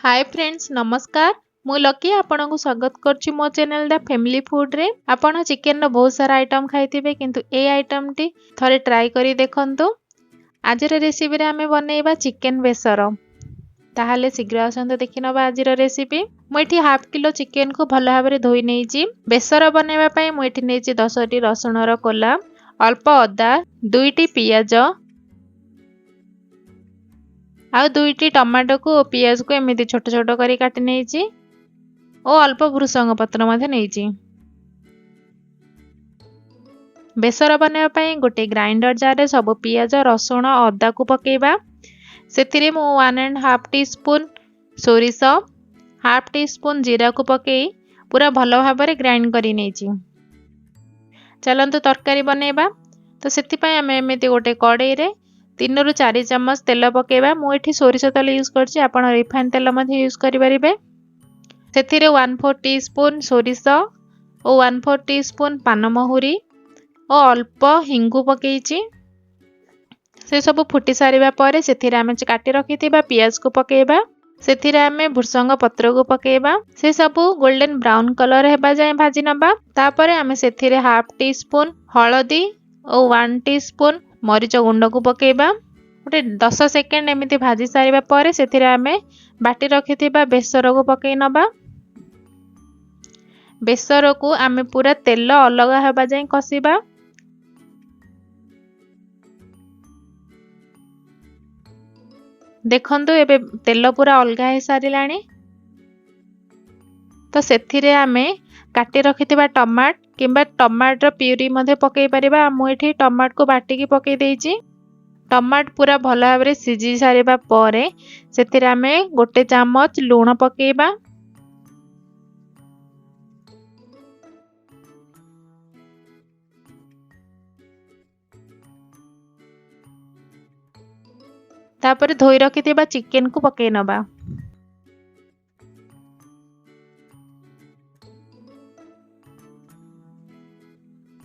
ହାଏ friends, ନମସ୍କାର। ମୁଁ lucky ଆପଣଙ୍କୁ ସ୍ୱାଗତ କରୁଛି ମୋ ଚ୍ୟାନେଲ୍ ଦ ଫ୍ୟାମିଲି ଫୁଡ଼୍ରେ। ଆପଣ ଚିକେନର ବହୁତ ସାରା ଆଇଟମ୍ ଖାଇଥିବେ, କିନ୍ତୁ ଏ ଆଇଟମ୍ଟି ଥରେ ଟ୍ରାଏ କରି ଦେଖନ୍ତୁ। ଆଜିର ରେସିପିରେ ଆମେ ବନେଇବା ଚିକେନ ବେସର। ତାହେଲେ ଶୀଘ୍ର ଆସନ୍ତୁ ଦେଖିନେବା ଆଜିର ରେସିପି। ମୁଁ ଏଠି ହାଫ୍ କିଲୋ ଚିକେନକୁ ଭଲ ଭାବରେ ଧୋଇ ନେଇଛି। ବେସର ବନେଇବା ପାଇଁ ମୁଁ ଏଠି ନେଇଛି 10ଟି ରସୁଣର କୋଲା, ଅଳ୍ପ ଅଦା, 2ଟି ପିଆଜ ଆଉ 2ଟି ଟମାଟୋକୁ ଓ ପିଆଜକୁ ଏମିତି ଛୋଟ ଛୋଟ କରି କାଟି ନେଇଛି ଓ ଅଳ୍ପ ଭୃସଙ୍ଗ ପତ୍ର ମଧ୍ୟ ନେଇଛି। ବେସର ବନେଇବା ପାଇଁ ଗୋଟେ ଗ୍ରାଇଣ୍ଡର ଜାରରେ ସବୁ ପିଆଜ, ରସୁଣ, ଅଦାକୁ ପକାଇବା। ସେଥିରେ ମୁଁ 1.5 ଟି ସ୍ପୁନ୍ ସୋରିଷ, ହାଫ୍ ଟି ସ୍ପୁନ୍ ଜିରାକୁ ପକାଇ ପୁରା ଭଲ ଭାବରେ ଗ୍ରାଇଣ୍ଡ କରି ନେଇଛି। ଚାଲନ୍ତୁ ତରକାରୀ ବନେଇବା। ତ ସେଥିପାଇଁ ଆମେ ଏମିତି ଗୋଟେ କଡ଼େଇରେ 3ରୁ 4 ଚାମଚ ତେଲ ପକାଇବା। ମୁଁ ଏଠି ସୋରିଷ ତେଲ ୟୁଜ୍ କରିଛି, ଆପଣ ରିଫାଇନ୍ ତେଲ ମଧ୍ୟ ୟୁଜ୍ କରିପାରିବେ। ସେଥିରେ 1/4 ଟି ସ୍ପୁନ୍ ସୋରିଷ ଓ 1/4 ଟି ସ୍ପୁନ୍ ପାନମହୁରି ଓ ଅଳ୍ପ ହିଙ୍ଗୁ ପକାଇଛି। ସେସବୁ ଫୁଟି ସାରିବା ପରେ ସେଥିରେ ଆମେ କାଟି ରଖିଥିବା ପିଆଜକୁ ପକାଇବା। ସେଥିରେ ଆମେ ଭୃସଙ୍ଗ ପତ୍ରକୁ ପକାଇବା। ସେସବୁ ଗୋଲ୍ଡେନ୍ ବ୍ରାଉନ୍ କଲର୍ ହେବା ଯାଏଁ ଭାଜି ନେବା। ତାପରେ ଆମେ ସେଥିରେ ହାଫ୍ ଟି ସ୍ପୁନ୍ ହଳଦୀ ଓ 1 ଟି ସ୍ପୁନ୍ ମରିଚ ଗୁଣ୍ଡକୁ ପକାଇବା। ଗୋଟେ 10 ସେକେଣ୍ଡ ଏମିତି ଭାଜି ସାରିବା ପରେ ସେଥିରେ ଆମେ ବାଟି ରଖିଥିବା ବେସରକୁ ପକାଇ ନେବା। ବେସରକୁ ଆମେ ପୁରା ତେଲ ଅଲଗା ହେବା ଯାଏଁ କଷିବା। ଦେଖନ୍ତୁ, ଏବେ ତେଲ ପୁରା ଅଲଗା ହେଇସାରିଲାଣି। ତ ସେଥିରେ ଆମେ କାଟି ରଖିଥିବା ଟମାଟ କିମ୍ବା ଟମାଟର ପ୍ୟୁରି ମଧ୍ୟ ପକାଇ ପାରିବା। ମୁଁ ଏଠି ଟମାଟକୁ ବାଟିକି ପକାଇ ଦେଇଛି। ଟମାଟ ପୁରା ଭଲ ଭାବରେ ସିଝି ସାରିବା ପରେ ସେଥିରେ ଆମେ 1 ଚାମଚ ଲୁଣ ପକାଇବା। ତାପରେ ଧୋଇ ରଖିଥିବା ଚିକେନକୁ ପକାଇ ନେବା।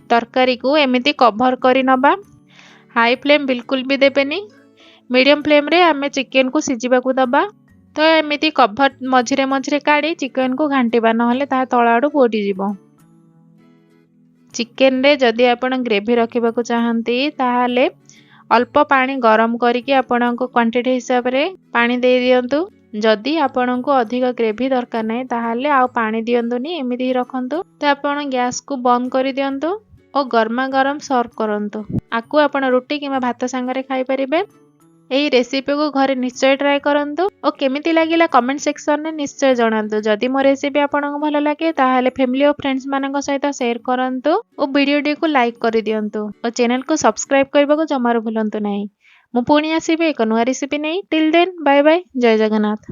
ତରକାରୀକୁ ଏମିତି କଭର କରି ନେବା। ହାଇ ଫ୍ଲେମ୍ ବିଲକୁଲ ବି ଦେବେନି, ମିଡ଼ିୟମ୍ ଫ୍ଲେମ୍ରେ ଆମେ ଚିକେନକୁ ସିଝିବାକୁ ଦେବା। ତ ଏମିତି କଭର ମଝିରେ ମଝିରେ କାଢ଼ି ଚିକେନକୁ ଘାଣ୍ଟିବା, ନହେଲେ ତାହା ତଳ ଆଡ଼ୁ ପୋଡ଼ିଯିବ। ଚିକେନରେ ଯଦି ଆପଣ ଗ୍ରେଭି ରଖିବାକୁ ଚାହାନ୍ତି, ତାହେଲେ ଅଳ୍ପ ପାଣି ଗରମ କରିକି ଆପଣଙ୍କ କ୍ୱାଣ୍ଟିଟି ହିସାବରେ ପାଣି ଦେଇ ଦିଅନ୍ତୁ। ଯଦି ଆପଣଙ୍କୁ ଅଧିକ ଗ୍ରେଭି ଦରକାର ନାହିଁ, ତାହେଲେ ଆଉ ପାଣି ଦିଅନ୍ତୁନି, ଏମିତି ହିଁ ରଖନ୍ତୁ। ତ ଆପଣ ଗ୍ୟାସକୁ ବନ୍ଦ କରିଦିଅନ୍ତୁ ଓ ଗରମା ଗରମ ସର୍ଭ କରନ୍ତୁ। ଆକୁ ଆପଣ ରୁଟି କିମ୍ବା ଭାତ ସାଙ୍ଗରେ ଖାଇପାରିବେ। ଏହି ରେସିପିକୁ ଘରେ ନିଶ୍ଚୟ ଟ୍ରାଏ କରନ୍ତୁ ଓ କେମିତି ଲାଗିଲା କମେଣ୍ଟ ସେକ୍ସନରେ ନିଶ୍ଚୟ ଜଣାନ୍ତୁ। ଯଦି ମୋ ରେସିପି ଆପଣଙ୍କୁ ଭଲ ଲାଗେ, ତାହେଲେ ଫ୍ୟାମିଲି ଓ ଫ୍ରେଣ୍ଡସ୍ ମାନଙ୍କ ସହିତ ସେୟାର କରନ୍ତୁ ଓ ଭିଡ଼ିଓଟିକୁ ଲାଇକ୍ କରିଦିଅନ୍ତୁ ଓ ଚ୍ୟାନେଲକୁ ସବସ୍କ୍ରାଇବ୍ କରିବାକୁ ଜମାରୁ ଭୁଲନ୍ତୁ ନାହିଁ। ମୁଁ ପୁଣି ଆସିବି ଏକ ନୂଆ ରେସିପି ନେଇ। ଟିଲ୍ ଦେନ୍, ବାଏ ବାଏ, ଜୟ ଜଗନ୍ନାଥ।